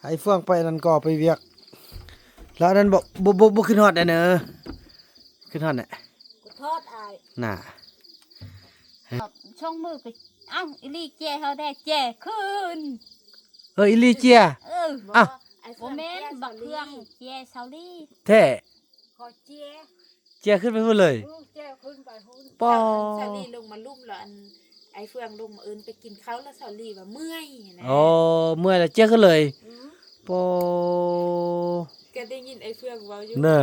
ໄອ້ເຟືອງໄປນັ້ນກໍໄປວຽກ ແລ້ວອັນນັ້ນບໍ່ ບໍ່ ບໍ່ ບໍ່ຂຶ້ນຮອດແດ່ເນີ ຂຶ້ນຮອດແດ່ ກະທອດອ້າຍ ນ່າ ຊ່ອງມືໄປ ເອົ້າ ອີ່ຫຼີເຈຍເຮົາແດ່ ເຈຍຂຶ້ນ ເອີ ອີ່ຫຼີເຈຍ ເອີ ອ້າວ ບໍ່ແມ່ນ ບັກເຟືອງເຈຍຊາວລີ ແທ້ ຂໍເຈຍ ເຈຍຂຶ້ນໄປພຸ້ນເລີຍ ອືມ ເຈຍຂຶ້ນໄປພຸ້ນ ປໍ ສາລີລົງມາລຸ່ມແລ້ວ ອັນ ໄອ້ເຟືອງລົງມາເອີ້ນໄປກິນເຂົ້າ ແລ້ວສາລີວ່າເມື່ອຍນະ ອໍ ເມື່ອຍແລ້ວເຈຍຂຶ້ນເລີຍ ອືມ ປໍ ກະໄດ້ຍິນໄອ້ເຟືອງເວົ້າຢູ່ ເນີ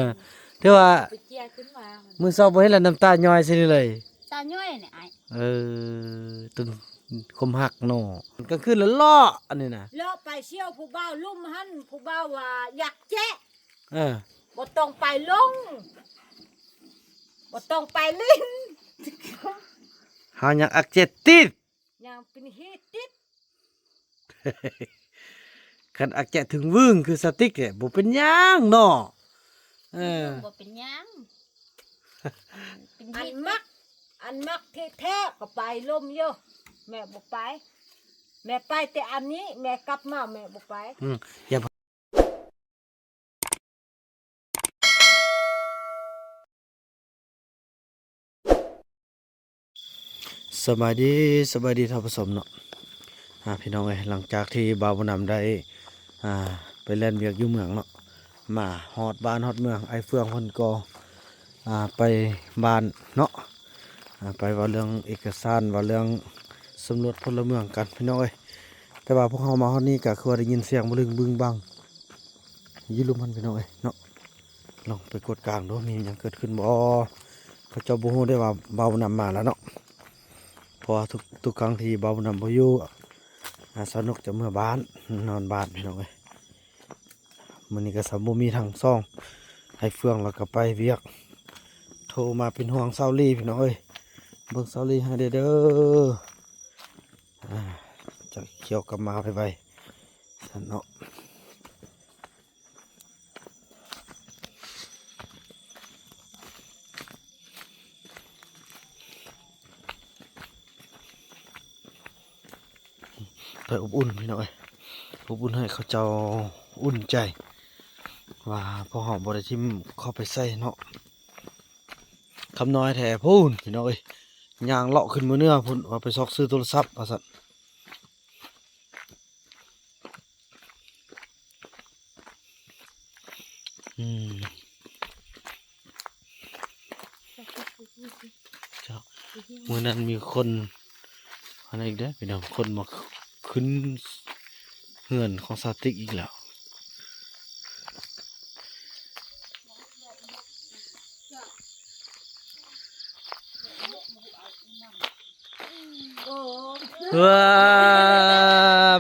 ແຕ່ວ່າໄປເຈຍຂຶ້ນມາ ມື້ເຊົ້າບໍ່ເຫັນແລ້ວ ນ້ຳຕາຍ້ອຍໃສ່ນີ້ເລີຍ ຕາຍ້ອຍນີ້ອ້າຍ ເອີ ຕົນຄວາມຮັກເນາະ ກາງຄືນລະເລາະ ອັນນີ້ນະ ເລາະໄປສ່ຽວຜູ້ບ່າວລຸ່ມຫັ້ນ ຜູ້ບ່າວວ່າຢາກເຈະ ເອີ ບໍ່ຕ້ອງໄປລົງ ບໍ່ຕ້ອງໄປຫຼິ້ນ ເຮົາຍັງອັກເຈັບຕິດ ຍັງເປັນຮີດຕິດ ຄັນອັກເຈັບເຖິງວຶ້ງຄືສະຕິກແຫຼະ ບໍ່ເປັນຫຍັງເນາະ ເອີ ບໍ່ເປັນຫຍັງ ເປັນຮີດຕິດ ອັນມັກ ອັນມັກແທ້ໆ ກໍໄປລົມຢູ່ ແມ່ບໍ່ໄປ ແມ່ໄປແຕ່ອັນນີ້ ແມ່ກັບມາແມ່ບໍ່ໄປ ອືມ ຢ່າ ສະບາຍດີ ສະບາຍດີທ່ານຜູ້ຊົມເນາະ ອ່າ ພີ່ນ້ອງເອີຍ ຫຼັງຈາກທີ່ບ່າວບຸນນຳໄດ້ ອ່າ ໄປແລ່ນວຽກຢູ່ເມືອງເນາະ ມາຮອດບ້ານຮອດເມືອງ ອ້າຍເຟືອງເພິ່ນກໍ ອ່າ ໄປບ້ານເນາະ ອ່າ ໄປເວົ້າເລື່ອງເອກະສານ ເວົ້າເລື່ອງສຳຫຼວດພົນລະເມືອງກັນ ພີ່ນ້ອງເອີຍ ແຕ່ວ່າພວກເຮົາມາຮອດນີ້ກະຄືວ່າໄດ້ຍິນສຽງບຶງບຶງບັງ ຢູ່ລຸ່ມຫັ້ນ ພີ່ນ້ອງເອີຍເນາະ ລອງໄປກວດກາງດູ ມີຫຍັງເກີດຂຶ້ນບໍ່ ເຂົາເຈົ້າບໍ່ຮູ້ເດ້ວ່າບ່າວບຸນນຳມາແລ້ວເນາະ ເພາະວ່າທຸກ ທຸກຄັ້ງທີ່ບ່າວບຸນນຳບໍ່ຢູ່ ອາ ສາວນົກຈະເມືອບ້ານ ນອນບ້ານ ພີ່ນ້ອງເອີຍ ມື້ນີ້ກໍຊຳບໍ່ມີທັງສອງ ອ້າຍເຟືອງລາວກໍໄປວຽກ ໂທມາເປັນຫ່ວງສາວລີ ພີ່ນ້ອງເອີຍ ເບິ່ງສາວລີໃຫ້ແດ່ເດີ ອ່າ ຈະຂຽວກັບມາໄວໆ ຊັ້ນເນາະ ໄປອົບອຸ່ນ ພີ່ນ້ອງເອີຍ ອົບອຸ່ນໃຫ້ເຂົາເຈົ້າອຸ່ນໃຈ ວ່າພວກເຮົາບໍ່ໄດ້ຖິ້ມເຂົາໄປໃສເນາະ ຄຳນ້ອຍແທ້ພຸ້ນ ພີ່ນ້ອງເອີຍ ຍ່າງເລາະຂຶ້ນມື້ເໜືອພຸ້ນ ວ່າໄປຊອກຊື້ໂທລະສັບວ່າຊັ້ນ. ອືມ ເຈົ້າ ມື້ນັ້ນມີຄົນ ອັນນັ້ນອີກເດ້ ພີ່ນ້ອງ ຄົນມາຂຶ້ນເຮືອນຂອງສາວຕິກອີກແລ້ວ. ເອີ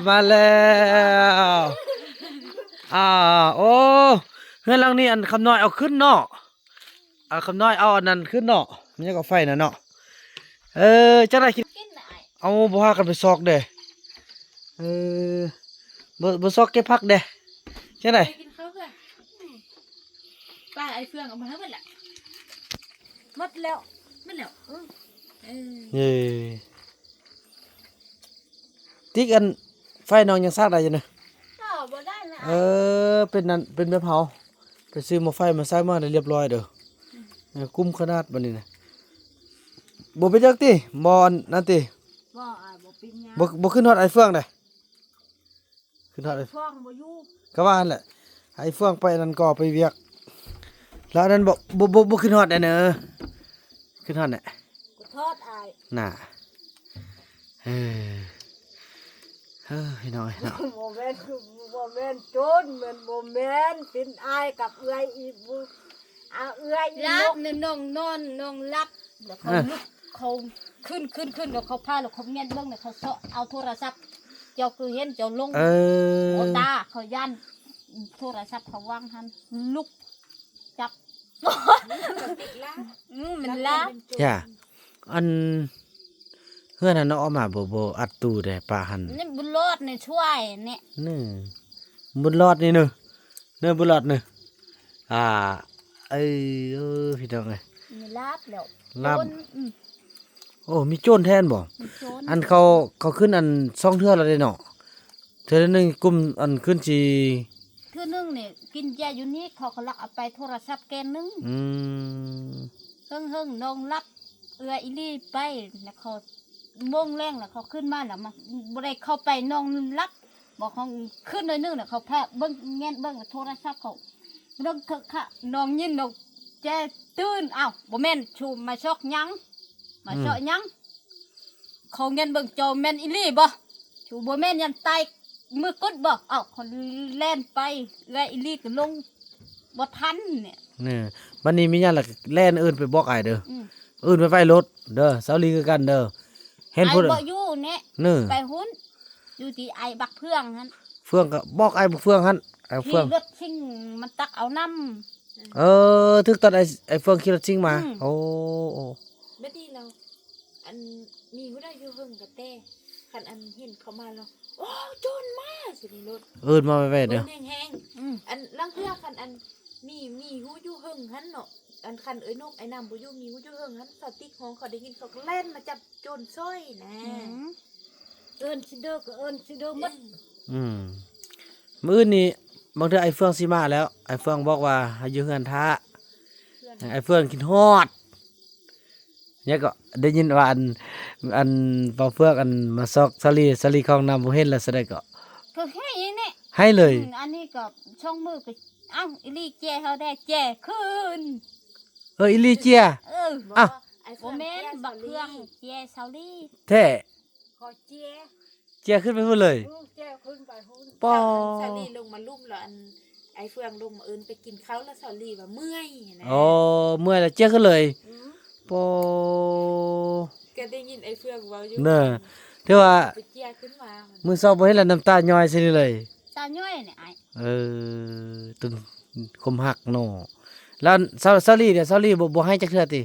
ມາແລ້ວ ອ່າ ໂອ້ ເຮືອນຫຼັງນີ້ ອັນຄຳນ້ອຍເອົາຂຶ້ນເນາະ ອ່າ ຄຳນ້ອຍເອົາອັນນັ້ນຂຶ້ນເນາະ ມັນຍັງເອົາໄຟນັ້ນເນາະ ເອີ ຈັ່ງໃດກິນ ເອົາ ບໍ່ພາກັນໄປຊອກເດ້ ເອີ ບໍ່ ບໍ່ຊອກເກັບຜັກເດ້ ຈັ່ງໃດ ໄປກິນເຂົ້າເພື່ອ ປາໄອ້ເຟືອງເອົາມາໃຫ້ໝົດລະ ໝົດແລ້ວ ໝົດແລ້ວ ອືມ ເອີ ເອີ ຕິກ ອັນໄຟນ້ອງຍັງສາກໄດ້ຢູ່ນະ ເອີ ບໍ່ໄດ້ນະ ເອີ ເປັນນັ້ນ ເປັນແບບເຮົາ ໄປຊື້ໝໍ້ໄຟມາໃສ່ມາໄດ້ລຽບລ້ອຍເດີ ເອີ ກຸ້ມຂະໜາດບັດນີ້ນະ ບໍ່ເປັນຫຍັງຕິ ບໍ່ອັນນັ້ນຕິ ບໍ່ ອ້າຍ ບໍ່ເປັນຫຍັງ ບໍ່ ບໍ່ຂຶ້ນຮອດໄອ້ເຟືອງເດ້ ຂຶ້ນຮອດ ໄອ້ເຟືອງບໍ່ຢູ່ ກໍວ່າຫັ້ນແຫຼະ ໄອ້ເຟືອງໄປນັ້ນກໍໄປວຽກ ແລ້ວອັນນັ້ນບໍ່ ບໍ່ ບໍ່ ບໍ່ຂຶ້ນຮອດແດ່ເນີ ຂຶ້ນຮອດແດ່ ກະທອດອ້າຍ ນ່າ ເອີ ເອີ ພີ່ນ້ອງເອີຍເນາະ ບໍ່ແມ່ນ ບໍ່ແມ່ນໂຈນ ແມ່ນບໍ່ແມ່ນ ເປັນອ້າຍກັບເອື້ອຍອີກ ອາ ເອື້ອຍອີກ ລາບ ເນາະ ນ້ອງນອນ ນ້ອງຫຼັບ ແລ້ວເຂົາ ເອີ ລຸກ ເຂົາຂຶ້ນ ຂຶ້ນ ຂຶ້ນ ແລ້ວເຂົາພາ ແລ້ວເຂົາແງນເບິ່ງ ແລ້ວເຂົາເຊາະເອົາໂທລະສັບ ເຈົ້າຄືເຫັນເຈົ້າລົງ ເອີ ໂອຕາ ເຂົາຢ້ານ ໂທລະສັບເຂົາວາງຫັ້ນ ລຸກ ຈັບ ອືມ ມັນລາວ ຢ່າ ອັນ ເຮືອນຫັ້ນເນາະ ອອກມາບໍ່ ບໍ່ອັດຕູ້ເດ້ ປະຫັ້ນ ນີ້ບຸນລອດນີ້ຊ່ວຍນີ້ ນີ້ ບຸນລອດນີ້ເນີ ເນີ ບຸນລອດນີ້ ອ່າ ເອີ ເອີ ພີ່ນ້ອງເອີຍ ມີລາບແລ້ວ ລາບ ໂຈນ ອືມ ໂອ້ ມີໂຈນແທ້ບໍ ມີໂຈນ ອັນເຂົາ ເຂົາຂຶ້ນອັນສອງເທື່ອແລ້ວເດ້ເນາະ ເທື່ອໜຶ່ງກຸ່ມອັນຄືນຊິ ເທື່ອໜຶ່ງນີ້ກິນຢາຢູ່ນີ້ ເຂົາກໍລັກເອົາໄປໂທລະສັບແກ່ນໜຶ່ງ. ອືມ ເຫິງໆ ນ້ອງຫຼັບ ເອື້ອຍອີຫຼີໄປ ແລ້ວເຂົາໂມງແລງ ແລ້ວເຂົາຂຶ້ນມາ ແລ້ວມາ ບໍ່ໄດ້ເຂົ້າໄປ ນ້ອງຫຼັບ ບອກເຂົາຂຶ້ນໜ້ອຍໜຶ່ງ ແລ້ວເຂົາພາເບິ່ງ ແງນເບິ່ງໂທລະສັບ ເຂົາເບິ່ງເຄາະ ນ້ອງຍິນ ນ້ອງແຈ້ຕື່ນ ອ້າວ ບໍ່ແມ່ນ ຊູມາຊອກຫຍັງ ມາເຊາະຫຍັງ? ເຂົາແງນເບິ່ງຈໍ ແມ່ນອີ່ຫຼີບໍ່? ຊູບໍ່ແມ່ນ ຢ້ານຕາຍມືກຸດບໍ່? ເອົ້າ ເຂົາແລ່ນໄປ ເອື້ອຍອີ່ຫຼີກໍລົງບໍ່ທັນນີ້. ນີ້ ບັດນີ້ມີຫຍັງລະແລ່ນເອີ້ນໄປບອກອ້າຍເດີ. ອືມ ເອີ້ນໄວໆໂລດເດີ ສາວລີຄືກັນເດີ. ເຫັນຜູ້ໃດບໍ່ຢູ່ແນະ ນີ້ ໄປພຸ້ນ ຢູ່ທີ່ອ້າຍບັກເຟືອງຫັ້ນ. ເຟືອງກໍບອກອ້າຍບັກເຟືອງຫັ້ນ ອ້າຍບັກເຟືອງ ຂີ່ລົດຊິງມາຕັກເອົານ້ຳ. ເອີ ຖືກຕອນໄອ້ ໄອ້ເຟືອງຂີ່ລົດຊິງມາ. ອືມ ໂອ້ ໂອ້ ບັດນີ້ລາວ ອັນມີຜູ້ໃດຢູ່ເຫິງກະແຕ່ ຄັນອັນເຫັນເຂົາມາລາວ ໂອ້ ໂຈນມາ ຊິນີ້ໂລດ ເອີ້ນມາແວ່ໆເດີ ເອີ້ນແຮງໆ. ອືມ ອັນລາງເທື່ອຄັນອັນມີ ມີຮູ້ຢູ່ເຫິງຫັ້ນເນາະ ອັນຄັນເອື້ອຍນົກ ອ້າຍນ້ຳບໍ່ຢູ່ ມີຮູ້ຢູ່ເຫິງຫັ້ນ ສາວຕິກຮ້ອງ ເຂົາໄດ້ຍິນ ເຂົາກໍແລ່ນມາຈັບໂຈນຊ່ອຍນະ. ອືມ ເອີ້ນຊິເດີກໍເອີ້ນຊິເດີໝົດ. ອືມ ມື້ອື່ນນີ້ບາງເທື່ອອ້າຍເຟືອງຊິມາແລ້ວ ອ້າຍເຟືອງບອກວ່າໃຫ້ຢູ່ເຮືອນຖ້າ ເຮືອນ ໃຫ້ອ້າຍເຟືອງຄິດຮອດ. ຍັງກໍໄດ້ຍິນວ່າອັນ ອັນບ່າວເຟືອງອັນມາຊອກສາລີ ສາລີເຂົ້າຫ້ອງນ້ຳ ບໍ່ເຫັນແລ້ວ ສະໃດກໍ ກໍໃຫ້ນີ້ ໃຫ້ເລີຍ. ອືມ ອັນນີ້ກໍຊ່ອງມືກໍ ເອົ້າ ອີ່ຫຼີເຈຍເຮົາໄດ້ເຈຍຄືນ. ເອີ ອີ່ຫຼີເຈຍ. ເອີ ອ້າວ ບໍ່ ບໍ່ແມ່ນ ບັກເຟືອງເຈຍສາວລີ ແທ້ ຂໍເຈຍ ເຈຍຂຶ້ນໄປພຸ້ນເລີຍ. ອືມ ເຈຍຂຶ້ນໄປພຸ້ນ ປ້ອ ສາວລີລົງມາລຸ່ມແລ້ວ ອັນອ້າຍເຟືອງລົງມາເອີ້ນໄປກິນເຂົ້າ ແລ້ວສາວລີວ່າເມື່ອຍນະ. ອໍ ເມື່ອຍແລ້ວເຈຍຂຶ້ນເລີຍ. ອືມ ປ້ອ ກໍໄດ້ຍິນອ້າຍເຟືອງເວົ້າຢູ່ນະ ແຕ່ວ່າໄປເຈຍຂຶ້ນມາ ມື້ເຊົ້າບໍ່ເຫັນແລ້ວ ນ້ຳຕາຍ້ອຍໃສ່ນີ້ເລີຍ. ຕາຍ້ອຍນີ້ອ້າຍ. ເອີ ຕົ້ນຄວາມຮັກເນາະ. ແລ້ວສາວ ສາວລີເດ ສາວລີບໍ່ ບໍ່ໄຫ້ຈັກເທື່ອຕິ?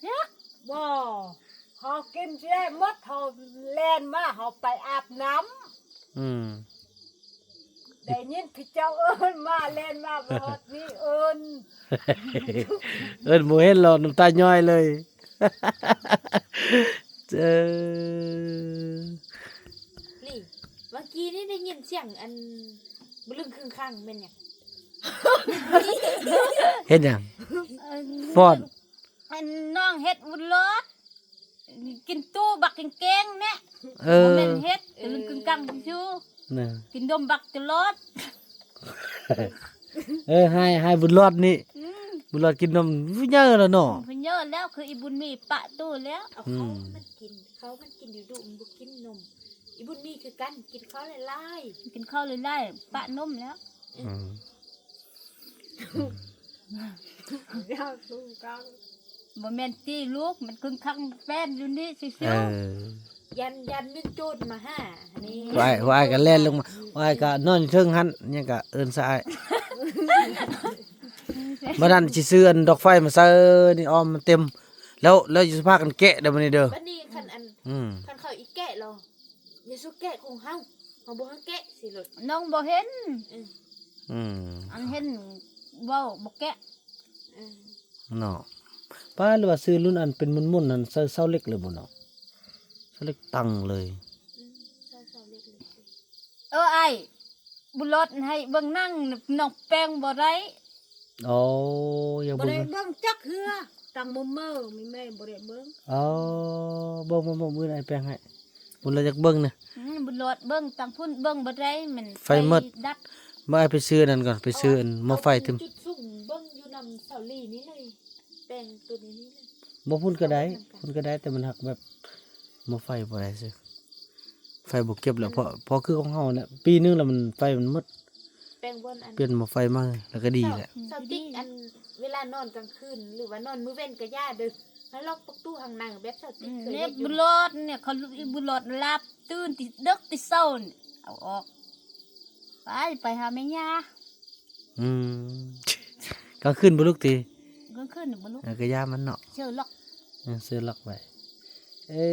ຈັກ ບໍ່ ເຮົາກິນຊິໄດ້ໝົດ ເຮົາແລ່ນມາ ເຮົາໄປອາບນ້ຳ. ອືມ ໄດ້ຍິນເຂົາເຈົ້າເອີ້ນມາ ແລ່ນມາ ມາຮອດນີ້ເອີ້ນ ເອີ້ນບໍ່ເຫັນແລ້ວ ນ້ຳຕາຍ້ອຍເລີຍ. ເອີ ລີ ເມື່ອກີ້ນີ້ໄດ້ຍິນສຽງອັນບະລຶ້ງຄຶງຄັງແມ່ນຫຍັງ? ເຮັດຫຍັງ? ເອີ ຟ້ອນ ອັນນ້ອງເຮັດບຸນຫຼອດ ກິນຕູ້ບັກແກງໆແນະ. ເອີ ບໍ່ແມ່ນເຮັດ ເອີ ກະລຶ້ງຄຶງຄັງຊື່ໆ ນະ ກິນນົມບັກຕະຫຼອດ. ເອີ ໃຫ້ ໃຫ້ບຸນຫຼອດນີ້ ອືມ ບຸນຫຼອດກິນນົມເຍີແລ້ວເນາະ ເຍີແລ້ວ ຄືອີບຸນມີປະຕູ້ແລ້ວ. ເອົາເຂົ້າ ອືມ ມັນກິນ ເຂົ້າມັນກິນດຸໆ ມັນບໍ່ກິນນົມ. ອີບຸນມີຄືກັນ ກິນເຂົ້າຫຼາຍໆ ກິນເຂົ້າຫຼາຍໆ ປະນົມແລ້ວ. ອືມ ຢາກຮູ້ກັນ ບໍ່ແມ່ນຕີລູກ ມັນຄຶງຄັງແປ້ນຢູ່ນີ້ຊື່ໆ. ເອີ ຢ້ານ ຢ້ານມີໂຈນມາຫານີ້ ວາຍ ວາຍກໍແລ່ນລົງມາ ວາຍກໍນອນຢູ່ເທິງຫັ້ນ ຍັງກໍເອີ້ນຊະອ້າຍ. ມື້ນັ້ນຊິຊື້ອັນດອກໄຟມາໃສ່ນີ້ ອ້ອມມັນເຕັມແລ້ວ ແລ້ວຊິພາກັນແກະເດີມື້ນີ້ເດີ. ບັດນີ້ຄັນອັນ ອືມ ຄັນເຂົາອີກແກະລະ ຢ່າສູ່ແກະຂອງເຮົາ ເຮົາບໍ່ໃຫ້ແກະຊີ້ໂລດ ນ້ອງບໍ່ເຫັນ. ອືມ ອືມ ອັນເຫັນເວົ້າບໍ່ແກະ. ອືມ ເນາະ ປ້າ ຫຼືວ່າຊື້ລຸ້ນອັນເປັນໝຸ່ນໆນັ້ນ ໃສ່ເສົາເຫຼັກເລີຍບໍ່ເນາະ ເສົາເຫຼັກຕັ້ງເລີຍ. ອືມ ໃສ່ເສົາເຫຼັກເລີຍ. ເອີ ອ້າຍ ບຸນຫຼອດໃຫ້ເບິ່ງໜັງ ນ້ອງແປງບໍ່ໄດ້. ອໍ ຢາກເບິ່ງ ບໍ່ໄດ້ເບິ່ງຈັກເທື່ອ ຕັ້ງມື້ມີແມ່ບໍ່ໄດ້ເບິ່ງ. ອໍ ເບິ່ງໆໆ ມື້ໃດແປງໃຫ້ ບຸນຫຼອດຢາກເບິ່ງນະ. ອືມ ບຸນຫຼອດເບິ່ງ ຕັ້ງພຸ້ນເບິ່ງບໍ່ໄດ້ ມັນໄຟໝົດ ໄຟດັບ. ມາ ອ້າຍໄປຊື້ອັນນັ້ນກ່ອນ ໄປຊື້ອັນໝໍ້ໄຟຕື່ມ ຈຸດສຸມເບິ່ງຢູ່ນຳສາວລີນີ້ເລີຍ ແປງໂຕນີ້ນີ້ເລີຍ. ບໍ່ ພຸ້ນກໍໄດ້ ພຸ້ນກໍໄດ້ ແຕ່ມັນຫັກແບບໝໍ້ໄຟບໍ່ໄດ້ຊື່ ໄຟບໍ່ເກັບແລ້ວ ເພາະ ເພາະຄືຂອງເຮົາແຫຼະ ປີໜຶ່ງແລ້ວມັນ ໄຟມັນໝົດ ແປງບ່ອນອັນ ປ່ຽນໝໍ້ໄຟໃໝ່ແລ້ວກໍດີແຫຼະ. ສາວຕິກ ອັນເວລານອນກາງຄືນ ຫຼືວ່ານອນມື້ເວັນກໍຢ່າເດີ ໃຫ້ລັອກປະຕູທາງໃນແບບສາວຕິກເຄີຍເຮັດຢູ່. ບຸນຫຼອດນີ້ ເຂົາ ບຸນຫຼອດຫຼັບຕື່ນຕິເດິກຕິເຊົ້ານີ້ ເອົາອອກ ໄປ ໄປຫາແມ່ຍ່າ. ອືມ ກາງຄືນບໍ່ລຸກຕິ? ກາງຄືນບໍ່ລຸກ ເອີ ກະຢ່າມັນເນາະ ເຊີລັອກ ເອີ ເຊີລັອກໄວ້. ເອີ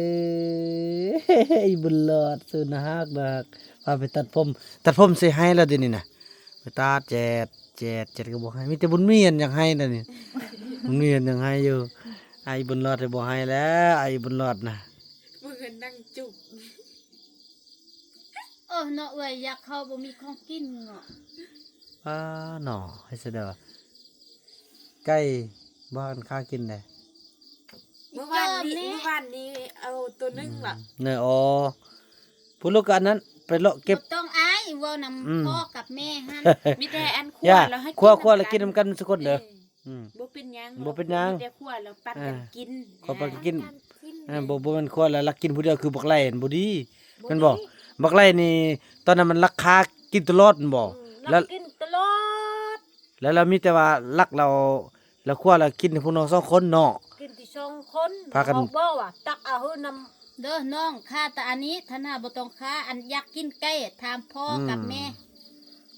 ອີບຸນຫຼອດ ເຊີໜ້າຮັກ ໜ້າຮັກ ພາໄປຕັດຜົມ ຕັດຜົມໃສ່ໄຮ່ແລ້ວດຽວນີ້ນະ ໄປຕັດແຈດ ແຈດ ແຈດກໍບໍ່ໄຮ່ ມີແຕ່ບຸນມີອັນຢາກໄຮ່ແລ້ວນີ້ ບຸນມີອັນຢາກໄຮ່ຢູ່ ອ້າຍບຸນຫຼອດບໍ່ໄຮ່ແລ້ວ ອ້າຍບຸນຫຼອດນະ ເບິ່ງອັນນັ່ງຈຸບ. ເອີ ເນາະເອື້ອຍ ຢາກເຂົ້າບໍ່ມີຂອງກິນເນາະ. ອ້າ ເນາະ ໃຫ້ສະເດີ ໄກ່ບໍ່ທັນຄາກິນເດ້. ມື້ວານນີ້ ມື້ວານນີ້ເອົາໂຕໜຶ່ງລະ ເນາະ. ອໍ ຜູ້ລູກກະອັນນັ້ນ ໄປເລາະເກັບ ບໍ່ຕ້ອງອາຍ ເວົ້ານຳ ອືມ ພໍ່ກັບແມ່ຫັ້ນ. ມີແຕ່ອັນຄົວ ຢ່າ ແລ້ວໃຫ້ ຄົວ ຄົວແລ້ວກິນນຳກັນ ເອີ ທຸກຄົນເດີ. ອືມ ບໍ່ເປັນຫຍັງ ບໍ່ເປັນຫຍັງ ມີແຕ່ຄົວແລ້ວປັນກັນກິນ ເອີ ຄົວປັນກັນກິນ. ເອີ ບໍ່ ບໍ່ແມ່ນຄົວແລ້ວລັກກິນຜູ້ດຽວຄືບັກໄຫຼຫັ້ນ ບໍ່ດີ ບໍ່ດີ ແມ່ນບໍ່? ບັກໄຫຼນີ້ ຕອນນັ້ນມັນລັກຄາກິນຕະຫຼອດແມ່ນບໍ່? ອືມ ແລ້ວ ລັກກິນຕະຫຼອດ ແລ້ວ ແລ້ວມີແຕ່ວ່າລັກແລ້ວ ແລ້ວຄົວແລ້ວກິນພວກນ້ອງສອງຄົນເນາະ ກິນແຕ່ສອງຄົນ ພາກັນ ບອກວ່າຕັກເອົາເຮີນຳ ເດີນ້ອງ ຂ້າແຕ່ອັນນີ້ ທ່ານຫາບໍ່ຕ້ອງຂ້າ ອັນຢາກກິນໄກ່ ຖາມພໍ່ ອືມ ກັບແມ່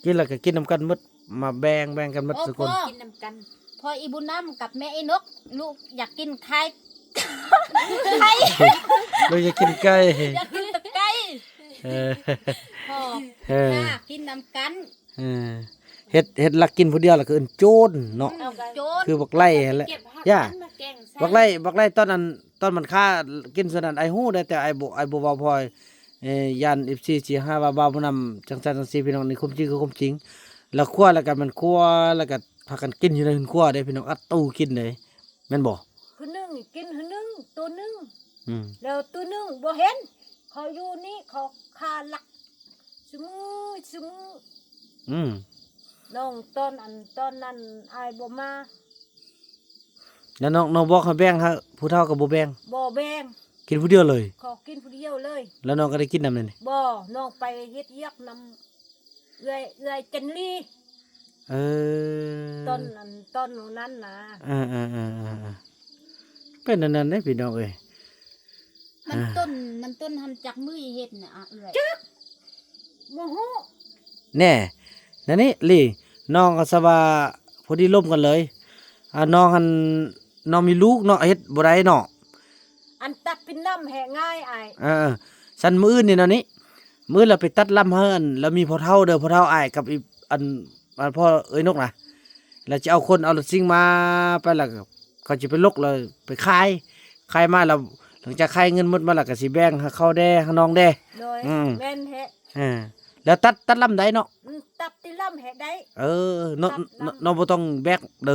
ກິນແລ້ວກໍກິນນຳກັນໝົດ ມາແບ່ງ ແບ່ງກັນໝົດ ໂອ້ ທຸກຄົນ ພໍ່ ກິນນຳກັນ. ພໍ່ອີບຸນນຳກັບແມ່ອີນົກ ລູກຢາກກິນໄຂ່ ໄຂ່ ລູກຢາກກິນໄກ່ ຢາກກິນແຕ່ໄກ່ ເອີ ພໍ່ ເອີ ຫາກິນນຳກັນ. ເອີ ເຮັດ ເຮັດລັກກິນຜູ້ດຽວ ແລ້ວກໍເອີ້ນໂຈນເນາະ ອືມ ໂຈນ ຄືບັກໄຫຼຫັ້ນແຫຼະ. ຢ່າ ບັກໄຫຼ ບັກໄຫຼຕອນນັ້ນ ຕອນມັນຄາກິນສ່ວນນັ້ນ ອ້າຍຮູ້ໄດ້ ແຕ່ອ້າຍບໍ່ ອ້າຍບໍ່ເວົ້າ ເພາະ ເອີ ຢ້ານເອັຟຊີຊິຫາວ່າບ່າວຜູ້ນຳຈັ່ງຊັ້ນຈັ່ງຊີ້ ພີ່ນ້ອງ. ນີ້ຄວາມຈິງຄືຄວາມຈິງ ແລ້ວຄົວແລ້ວກໍແມ່ນຄົວ ແລ້ວກໍພາກັນກິນຢູ່ໃນເຮືອນຄົວເດ້ ພີ່ນ້ອງ ອັດຕູ້ກິນເດ້ ແມ່ນບໍ່? ຜູ້ໜຶ່ງກິນ ຜູ້ໜຶ່ງ ໂຕໜຶ່ງ ອືມ ແລ້ວໂຕໜຶ່ງບໍ່ເຫັນ ເຂົາຢູ່ນີ້ ເຂົາຄາລັກ ຊຸມື້ ຊຸມື້ ອືມ ນ້ອງຕອນອັນ ຕອນນັ້ນອ້າຍບໍ່ມາ ແລ້ວນ້ອງ ນ້ອງບອກໃຫ້ແບ່ງໃຫ້ ຜູ້ເຖົ້າກໍບໍ່ແບ່ງ ບໍ່ແບ່ງ ກິນຜູ້ດຽວເລີຍ ຂໍກິນຜູ້ດຽວເລີຍ. ແລ້ວນ້ອງກໍໄດ້ກິນນຳນັ້ນ? ບໍ່ ນ້ອງໄປເຮັດວຽກນຳເອື້ອຍ ເອື້ອຍຈັນລີ ເອີ ຕອນນັ້ນ ຕອນນັ້ນນະ ເອີໆໆໆ ເປັນອັນນັ້ນເດ້ ພີ່ນ້ອງເອີຍ. ມັນ ອ່າ ຕົ້ນ ມັນຕົ້ນຫັ້ນຈັກມື້ເຮັດນະ ອາ ເອື້ອຍ? ຈັກ ບໍ່ຮູ້ ແນ່ ນັ້ນນີ້ລີ ນ້ອງກໍສະວ່າພໍດີລົມກັນເລີຍ. ອ່າ ນ້ອງຫັ້ນ ນ້ອງມີລູກເນາະ ເຮັດບໍ່ໄດ້ເນາະ ອັນຕັດປິ່ນລຳແຮງງ່າຍອ້າຍ. ເອີໆ ຊັ້ນມື້ອື່ນນີ້ເນາະ ນີ້ ມື້ອື່ນລະໄປຕັດລຳໃຫ້ ອັນ ລະມີພໍ່ເຖົ້າເດີ ພໍ່ເຖົ້າອ້າຍກັບອີ ອັນ ອັນພໍ່ເອື້ອຍນົກນະ ລະຈະເອົາຄົນເອົາລົດຊິງມາ ໄປລະເຂົາຈະໄປລົກ ລະໄປຂາຍ ຂາຍມາລະ ຫຼັງຈາກຂາຍເງິນໝົດມາລະກະຊິແບ່ງໃຫ້ເຂົາແດ່ ໃຫ້ນ້ອງແດ່. ໂດຍ ອືມ ແມ່ນແທ້ ເອີ ແລ້ວຕັດ ຕັດລຳໄດ້ເນາະ? ອືມ ຕັດຕິລຳໃຫ້ໄດ້ ເອີ ເນາະ ຕັດລຳ ເນາະ ບໍ່ຕ້ອງແບກເດີ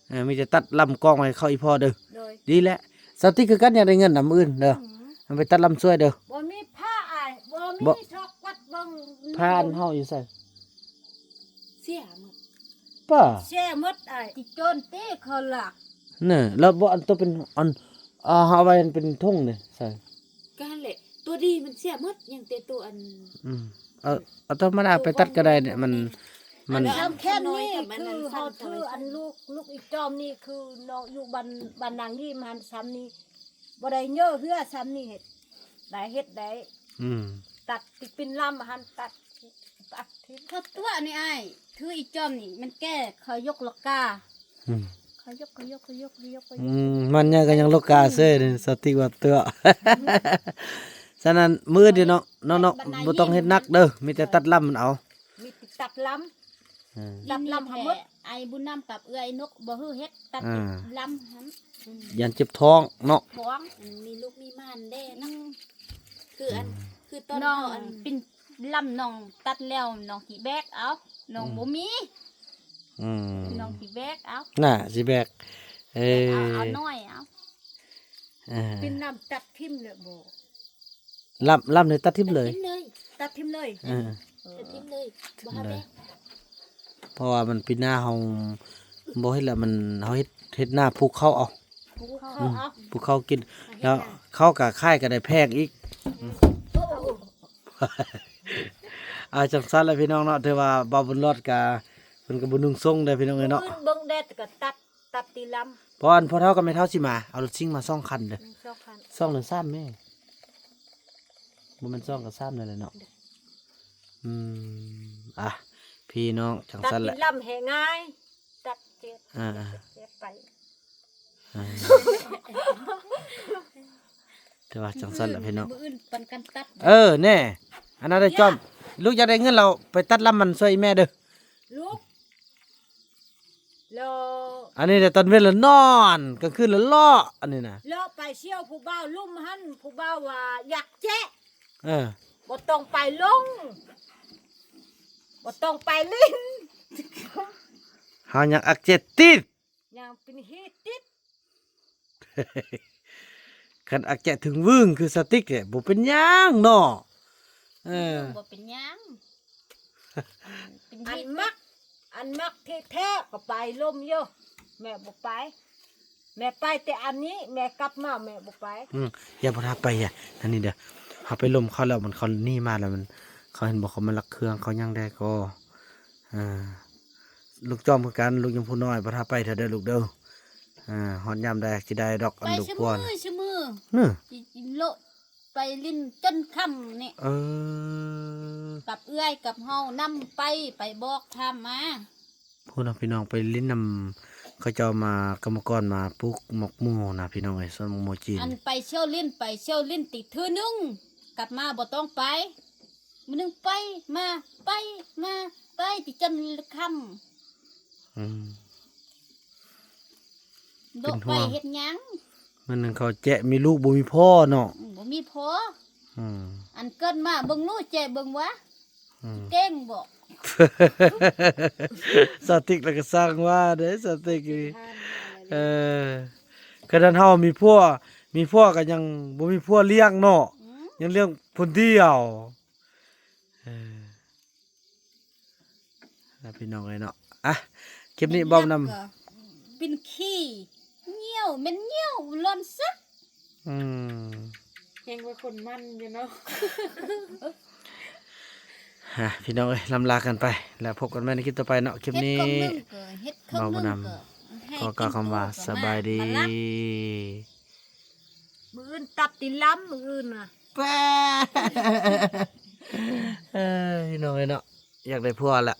ເອີ ມີແຕ່ຕັດລຳກອງໃຫ້ເຂົາອີ່ພໍເດີ. ໂດຍ ດີແຫຼະ ສາວຕິກຄືກັນ ຢາກໄດ້ເງິນນຳມື້ອື່ນເດີ ອືມ ມັນໄປຕັດລຳຊ່ວຍເດີ. ບໍ່ມີຜ້າອ້າຍ ບໍ່ມີ ບໍ່ ຊອກວັດເບິ່ງ ຜ້າອັນເຮົາຢູ່ໃສ? ເສຍໝົດ ປ້າ ເສຍໝົດອ້າຍ ຕິໂຈນຕິເຂົາລັກ ເນາະ. ແລ້ວບໍ່ ອັນໂຕເປັນ ອັນ ເຮົາເອົາໄວ້ເປັນຖົງເດ ໃສ່ ກະຫັ້ນແຫຼະ ໂຕດີມັນເສຍໝົດ ຍັງແຕ່ໂຕອັນ ອືມ ເອົາ ເອົາທຳມະດາໄປຕັດກໍໄດ້ເນຍ ມັນ ມັນ ອັນສຳຄັນນີ້ຄືເຮົາຖືອັນລູກ ລູກອີຈອມນີ້ ຄືນ້ອງຢູ່ບ້ານ ບ້ານນາງຍິ້ມຫັ້ນ ຊ້ຳນີ້ ບໍ່ໄດ້ເຍີະເຮືອຊ້ຳນີ້ ເຮັດໄດ້ ເຮັດໄດ້ ອືມ ຕັດຕິປິ່ນລຳຫັ້ນ ຕັດ ຕັດທິ້ມ ເຂົາຕົວະນີ້ອ້າຍ ຖືອີຈອມນີ້ ມັນແກ່ ເຂົາຍົກລະກາ ອືມ ເຂົາຍົກ ເຂົາຍົກ ເຂົາຍົກ ເຂົາຍົກ ເຂົາຍົກ ອືມ ມັນຍັງກໍຍັງລະກາເຊີຍ ສາວຕິວ່າຕົວະ. ສະນັ້ນມື້ອື່ນເນາະ ນ້ອງໆ ບໍ່ຕ້ອງເຮັດໜັກເດີ ມີແຕ່ຕັດລຳມັນເອົາ ມີແຕ່ຕັດລຳ ເອີ ຕັດລຳຫັ້ນໝົດ ອ້າຍບຸນນຳກັບເອື້ອຍນົກບໍ່ຮືເຮັດ ຕັດ ອ່າ ລຳຫັ້ນ ອືມ ຢ້ານເຈັບທ້ອງເນາະ ທ້ອງ ອືມ ມີລູກມີໝານແດ່ເນາະ ອືມ ຄືອັນ ອືມ ຄືຕອນນ້ອງ ເຮົາອັນ ປິ່ນລຳນ້ອງຕັດແລ້ວ ນ້ອງຊິແບກເອົາ ນ້ອງ ອືມ ບໍ່ມີ ອືມ ນ້ອງຊິແບກເອົາ ໜ້າຊິແບກ ເອີ ເອົາ ເອົາໜ້ອຍເອົາ ເອີ ປິ່ນລຳຕັດຖິ້ມເລີຍບໍ່? ລຳ ລຳນີ້ຕັດຖິ້ມເລີຍ ຕັດຖິ້ມເລີຍ ຕັດຖິ້ມເລີຍ ເອີ ຕັດຖິ້ມເລີຍ ບໍ່ໃຫ້ແບກ ເພາະວ່າມັນປີໜ້າເຮົາບໍ່ເຮັດລະ ມັນ ເຮົາເຮັດ ເຮັດນາປູກເຂົ້າເອົາ ປູກເຂົ້າ ອືມ ເອົາ ປູກເຂົ້າກິນ ແລ້ວເຂົ້າກະຂາຍກະໄດ້ແພງອີກ ອືມ ໂອ້ ອ່າ ຈັ່ງຊັ້ນລະພີ່ນ້ອງເນາະ ຖືວ່າບ່າວບຸນລອດກະ ເພິ່ນກະບໍ່ນຸ່ງສົ້ງເດີພີ່ນ້ອງເອີຍເນາະ ມື້ອື່ນເບິ່ງແດດກະຕັດ ຕັດຕິລຳ ເພາະອັນພໍ່ເຖົ້າກັບແມ່ເຖົ້າຊິມາ ເອົາລົດຊິງມາສອງຄັນເດີ ອືມ ສອງຄັນ ສອງຫຼືສາມແມ່ ບໍ່ແມ່ນສອງກໍສາມນັ້ນແຫຼະເນາະ ອືມ ອ່ະ ພີ່ນ້ອງ ຈັ່ງຊັ້ນແຫຼະ ຕັດຕິລຳແຮງງ່າຍ ຕັດເຈັບ ອ່າ ເຈັບໄປ ອ່າ ແຕ່ວ່າຈັ່ງຊັ້ນແຫຼະພີ່ນ້ອງ ມື້ອື່ນປັນກັນຕັດ ເອີ ແນ່ ອັນນັ້ນໄດ້ຈອມ ລູກຢາກໄດ້ເງິນແລ້ວ ໄປຕັດລຳມັນຊ່ວຍອີ່ແມ່ເດີ ລູກ ແລ້ວ ອັນນີ້ແຫຼະ ຕອນເວັນລະນອນ ກາງຄືນລະເລາະ ອັນນີ້ນະ ເລາະໄປສ່ຽວຜູ້ບ່າວລຸ່ມຫັ້ນ ຜູ້ບ່າວວ່າຢາກແຈະ ເອີ ບໍ່ຕ້ອງໄປລົງ ບໍ່ຕ້ອງໄປຫຼິ້ນ ເຮົາຍັງອັກເສບຕິດ ຍັງເປັນຮີດຕິດ ຄັນອັກແຈະເຖິງວຶ້ງຄືສະຕິກແຫຼະ ບໍ່ເປັນຫຍັງເນາະ ເອີ ບໍ່ເປັນຫຍັງ ເປັນຮີດຕິດ ອັນມັກ ອັນມັກແທ້ໆກໍໄປລົມຢູ່ ແມ່ບໍ່ໄປ ແມ່ໄປແຕ່ອັນນີ້ ແມ່ກັບມາແມ່ບໍ່ໄປ ອືມ ຢ່າບໍ່ຖ້າໄປ ຢ່າ ອັນນີ້ເດີ ເຮົາໄປລົມເຂົາແລ້ວ ມັນ ເຂົາໜີມາແລ້ວ ມັນ ເຂົາເຫັນບໍ່ ເຂົາມາລັກເຄື່ອງ ເຂົາຫຍັງແດ່ກໍ ອ່າ ລູກຈອມຄືກັນ ລູກຍັງຜູ້ນ້ອຍ ບໍ່ຖ້າໄປເທື່ອເດີລູກເດີ ອ່າ ຮອດຍາມໃດຊິໄດ້ດອກ ອັນລູກພວນ ໄປຊຸມື້ ຊຸມື້ ເນາະ ຊິ ຊິໂລະ ໄປຫຼິ້ນຈົນຄ່ຳນີ້ ເອີ ກັບເອື້ອຍກັບເຮົານຳໄປ ໄປບອກຖາມມາ ພຸ້ນນະພີ່ນ້ອງ ໄປຫຼິ້ນນຳເຂົາເຈົ້າມາ ກຳມະກອນມາປູກໝາກໂມນະພີ່ນ້ອງເອີຍ ສວນໝາກໂມຈີນ ອັນໄປທ່ຽວຫຼິ້ນ ໄປທ່ຽວຫຼິ້ນຕິເທື່ອໜຶ່ງ ກັບມາບໍ່ຕ້ອງໄປ ມື້ໜຶ່ງໄປມາ ໄປມາ ໄປຕິຈົນຄ່ຳ ອືມ ໂດະໄປເຮັດຫຍັງ ມື້ໜຶ່ງເຂົາແຈະມີລູກບໍ່ມີພໍ່ເນາະ ອືມ ບໍ່ມີພໍ່ ອືມ ອັນເກີດມາເບິ່ງລູກແຈະເບິ່ງວ່າ ອືມ ເກັ່ງບໍ່ ສາວຕິກລະກະສ້າງວ່າເດ້ ສາວຕິກນີ້ ເອີ ຂະໜາດເຮົາມີຜົວ ມີຜົວກໍຍັງບໍ່ມີຜົວລ້ຽງເນາະ ອືມ ຍັງລ້ຽງຄົນດຽວ ເອີ ລະພີ່ນ້ອງເອີຍເນາະ ອ່ະ ຄລິບນີ້ເວົ້ານຳ ເປັນຂີ້ ຍ່ຽວ ແມ່ນຍ່ຽວລ້ອນຊະ ອືມ ແຮງກວ່າຄົນມັນຢູ່ເນາະ ອ່ະ ພີ່ນ້ອງເອີຍ ລຳລາກັນໄປ ແລ້ວພົບກັນໃໝ່ໃນຄລິບຕໍ່ໄປເນາະ ຄລິບນີ້ ເຮັດຂອງໜຶ່ງກໍເຮັດຂອງໜຶ່ງກໍ ເວົ້ານຳ ກໍໃຫ້ ຂໍກ່າວຄຳວ່າ ກິນໂຕກໍມາ ສະບາຍດີ ມາລັບ ມື້ອື່ນຕັບຕິລຳ ມື້ອື່ນນະ ແປະ ເອີ ພີ່ນ້ອງເອີຍເນາະ ຢາກໄດ້ຜົວລະ